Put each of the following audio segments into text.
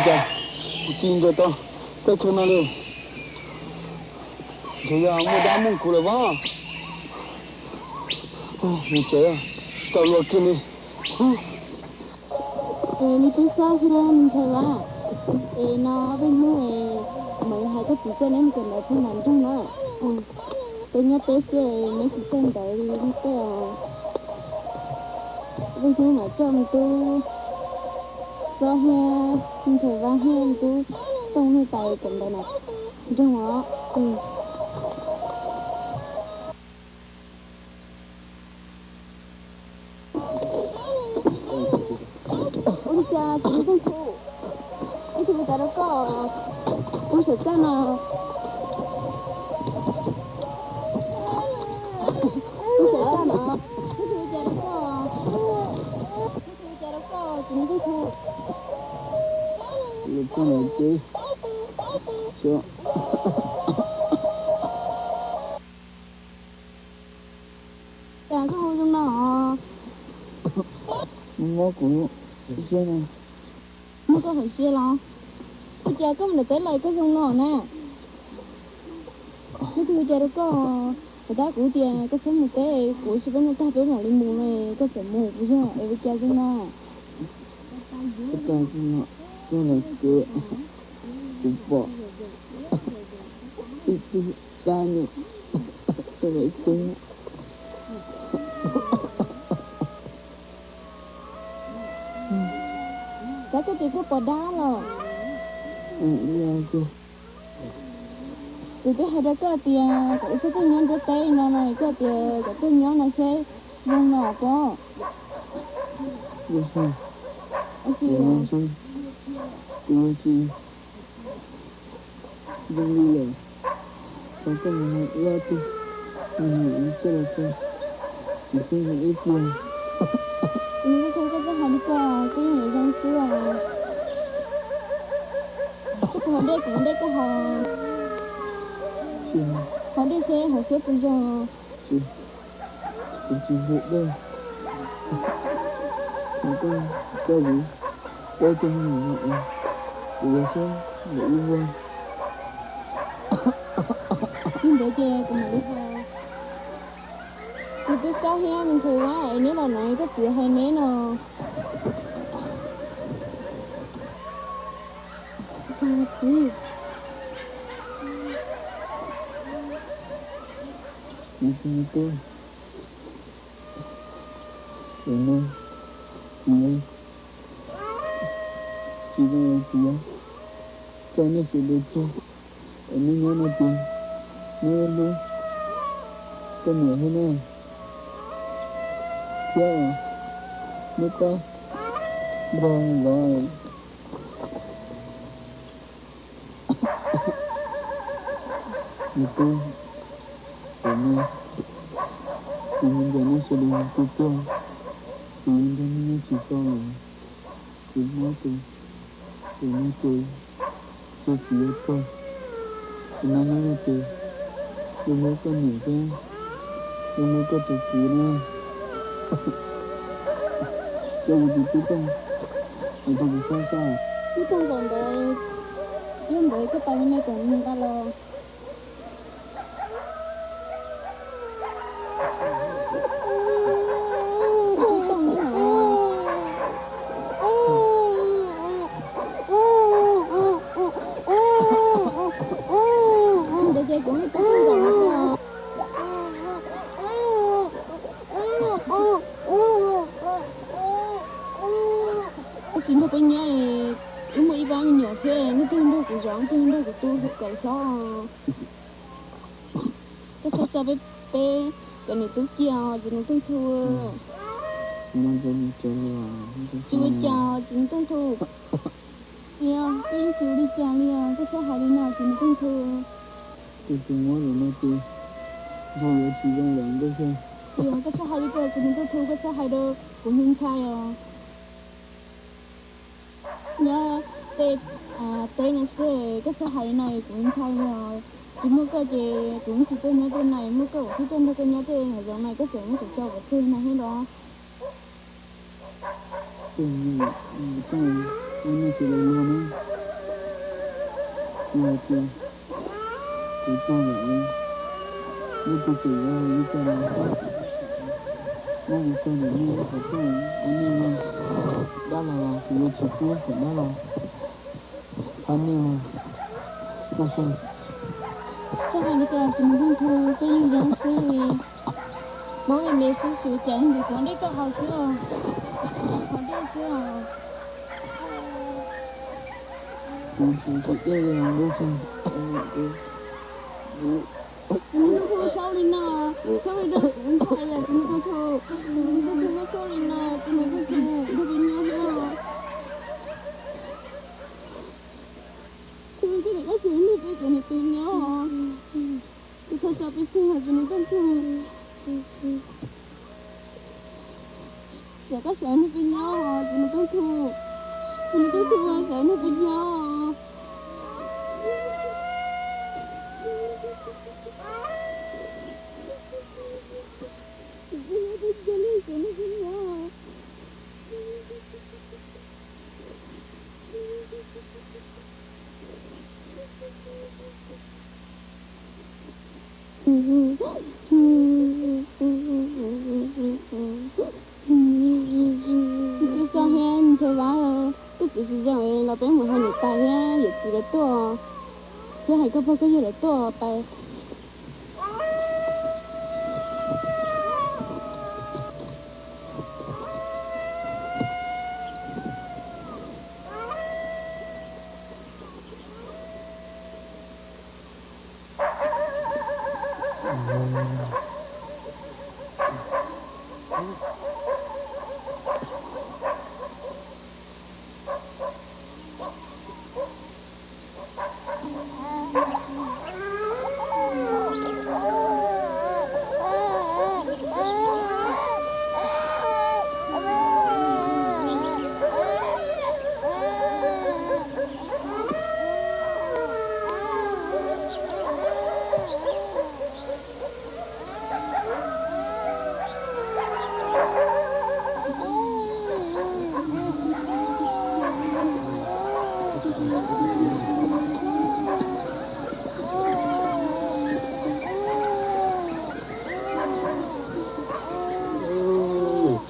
Cas kuv tig nkaus tau teb chaws no li, ntshe yog muaj dab muaj kuv lawm pob. Mus tsev, tau luag kiag li. Es me tub Xob thiab me ntxhais Vab, es no peb hnub es mam li hais koj txiv coj neb mus kawm ntawv pem Nam Nroog na. Peb nyob teb xwb neb tsis txawj ntawv li tej os. Peb hnub mam coj me tub Xob thiab me ntxhais Vab thiab me tub Tooj nej pais kawm ntawv Nam Nroog os. Ua li cas txiv Tooj Thu, ib tug li cas rau koj? Kuv xav txaj no. Kuv xav txaj no. Ib tug li cas rau koj? Ib tug li cas rau koj txiv Tooj Thu? Lawv pheej lawv teb xyov. Cas koj hu zoo no? Mob kuv siab no. Mob koj hauv siab los? Ua cas koj mus nram teb los koj zoo no na? Leej twg ua cas rau koj? Puas tab kuv tias koj txhob mus teb, kuv sim peb noj tag peb mam li mus no, koj txawm mus, puas yog es ua cas zoo no? Ua cas kuv los koj los kev, kuv pom ib tug dab nyuam koj los ib tug. Tab koj tias koj pom dab los? Kuv twb hais rau koj tias kom wb txhob tuaj nyob nruab teb no no, koj tias kom tuaj nyob no seb zoo no pob. Ua tsis, kuv ua tsis zoo li lawm. Thov koj mus hais wb ob tug, mus hais wb coj los tso, kuv pheej hais wb pliag. Kuv tsis tau koj txhob hais li ko, koj yeej yuav zoo xwb os. Koj puas haus dej? Kuv muab dej koj haus. Haus dej seb haus siab puas zoo. Kuv tsis nyiam dej. Koj, koj, koj, koj, kuv los seb ntawm ub vag. Yog ntawd ces kuv mam li haus. Kuv twb xav thiab, me ntxhais Vab, es neb los no koj txiv hais neb no. Txiv, txiv, tub, lawm no, txiv, tsis zoo los txiv, txawm nej sawv daws tsis, es nej nyob no ces nej hlub koj niam thiab na, thiab nej pab nrog vov. Me tub, es nej, txiv mus ncaim nej sawv daws mus tu tuag, txiv nrog nej nyob tsis tau lawm, txiv muab tus, tus no ces, ces txiv yuav tuag. Txiv no no ces, hlub hlub koj niam thiab, hlub hlub koj tus txiv na. Koj ua tus tub koj, es rau kuv sab sab. Twb tau npaum ntawd, twb ntawd koj tau me me kom mus nqa los. Ntawd ces kuv twb tau npaum ntawd. Koj tsis nrog peb nyob, wb muaj ib pab me nyuam thiab, leej twg nrog kuv zov, leej twg nrog kuv tu kawm hlob. Koj txhob tso peb, peb cov niam tub cia os txiv Nus Tooj Thu. Tsis ua cas txiv Nus Tooj Thu. Txiv, koj yeej tsis ua li cas li os, koj txhob hais li no txiv Nus Tooj Thu. Tus txiv muab lawm no ces ntshe yuav tsis zoo lawm Nkauj Xyooj. Txiv, koj txhob hais li ko txiv Nus Tooj Thu, koj txhob hais rau kuv ntshai os. Nyob tej teb no xwb koj txhob hais li no kuv ntshai li os. Tsis muaj koj ces kuv tsis tuaj nyob tej no, muaj koj kuv thiaj tuaj nrog koj nyob tej hav zoov no, koj tseem muab kuv tso pov tseg no thiab los. Tus niam tus txiv ua neej tsis daws luag na, yog hais tias kuv tuag lawm, leej twg tseem yuav ua li cas los muab kuv tso ntawm nej lub qhov rooj ua nej no, dab los kuv yuav tsis pub, thaum dab los thab nej no, Nkauj Xyooj. Txhob hais li cas txiv Ntxawg Thu, koj yeej zoo xwb li. Hmoob me me xwb tsis ua cas, ntawm kuv dej koj haus xwb os. Haus dej xwb os. Kuv tsis tsis dej li Nkauj Xyooj. Txiv Ntxawg Thu txhob ua li no, txhob ua li no, txiv ntxawg, txiv Ntxawg Thu, txiv Ntxawg Thu txhob ua li no, txiv Ntxawg Thu, nrog peb nyob xwb os. Txiv Ntxawg Thu, koj xav nrog peb cov niam tub nyob os. Kuv thov txav peb txog txiv Ntxawg Thu. Txawm koj xav nrog peb nyob os, txiv Ntxawg Thu. Txiv Ntxawg Thu, xav nrog peb nyob os. Txiv Ntxawg Thu, xav nrog peb nyob os. Tus xyov thiab ntxhais Vab, koj txiv tsis zoo los peb mus hais niam tais thiab yawm txiv lawv tuaj, thiab hais koj pog koj yawg lawv tuaj pais.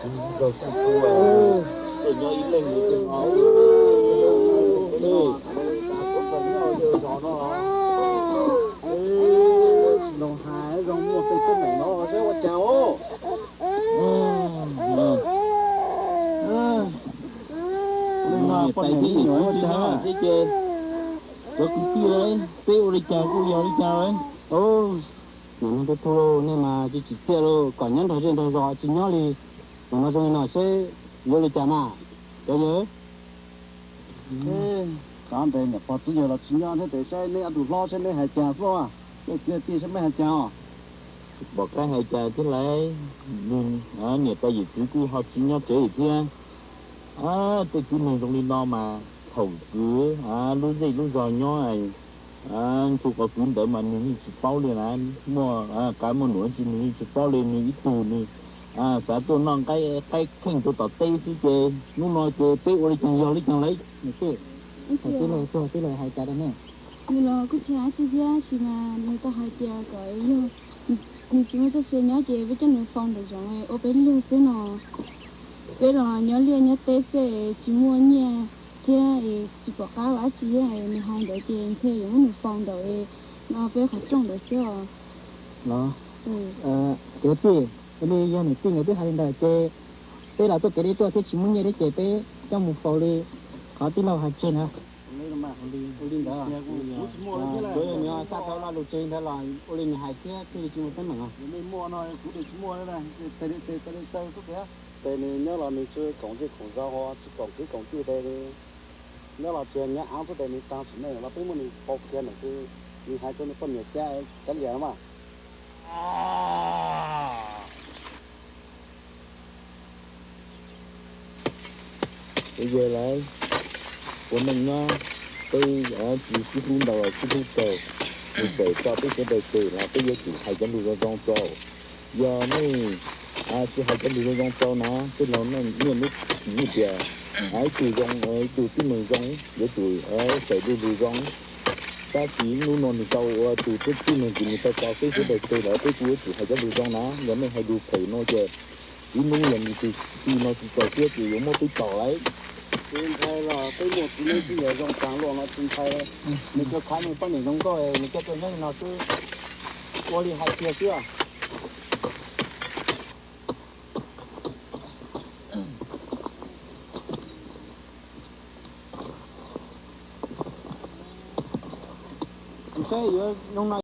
Txiv ntxawg Thu, koj nyob ib leeg li no. Tsis zoo hais, zoo muaj tej teeb meem no seb ua cas os. Niam tais thiab yawm txiv tsis nyob thiab ces cov kwv tij, peb ua li cas kuj yog li cas lawm. Niam Ntxawg Thu, nej mas tsis tsim txiaj li, kom nyob nrog zej nrog zos tsis nyob li. Nim no zoo li no seb yuav li cas mas cov yawg. Tab ntawd niam pog txiv yawg los tsis nyob thiab, tes saib neb ob tug hlob saib neb hais cas xwb, tej kwv tij saib neb hais cas os. Pom qab hais cas thiab lauj, niam tais yawm txiv kuj ho tsis nyob tsev thiab. Tej tib neeg zoo li no mas thaum kwv lub zej lub zos nyob, ntu qhov kwv ntawd mas nws yeej tsis paub li na, muaj qab muaj num tsis nws yeej tsis paub li, nws ib tug nws xav tuaj noj qaib kheej rau tom teb xwb ces hnub no ces peb ua li cas yog li cas lauj. Tij laug tuag tij laug hais cas rau nej? Nws los kuj tsis hais tsis thiab, tab sis mas nws tau hais tias kom yog nws tsis muaj txoj sia nyob ces peb coj nws faus ntawm zoov ua peb luag xwb no. Peb los nyob liaj nyob teb xwb tsis muaj nyiaj thiab tsis pom qab ua dab tsi thiab, nws hais ntawd ces ntshe yuav muab nws faus ntawm no peb qhov rooj ntawd xwb os. Los, kwv tij, ua li yog niam tij nkawd twb hais li ntawd ces peb los tuaj kev deb tuaj thiab tsis muaj nyiaj thiab ces peb coj mus faus li qhov tij laug hais tseg ntawd. Ua li ntawd, kuv tsis muaj li thiab, nws xa tau lo lus tseg ntawd los ua li nws hais thiab thiaj li tsis muaj teeb meem os. Tes nws nyob los nws tsis koom zej koom zos, tsis koom kwv koom tij, tes nws nyob los tsuas nyav av xwb, tes nws tag sim neej los peb muab nws faus kiag ntawm, nws hais rau nws poj niam cab kav liam no mas. Peb yawg lawv ua neej nyob, peb tsis sib hlub ntau los sib hlub txaus, nws txawm tso peb sawv daws tseg los peb yuav tsum hais cov lus zoo zoo rau. Yog nej Tsis hais cov lus zoo zoo rau na, tej laus niaj hnub tsis yeej tias ib tug zoo, ib tug tib neeg zoo yuav tsum xaws lus zoo. Tab sis hnub no nws tau ua tus tib neeg ces nws tau tso peb sawv daws tseg lawm, peb kuj yuav tsum hais cov lus zoo na. Yog nej hais lus phem no ces ib hnub yog nws tus txiv no tsis txaus siab ces yuav muab peb tom lawm. Tsis ntshai los peb muaj txiv neej txiv yaig zoo taag luaj no tsis ntshai. Nws tsuas khav nws poj niam zoo nkauj, nws coj tuaj nyob li no xwb. Ua li hais kiag xwb os. Kuv saib yuav zoo no.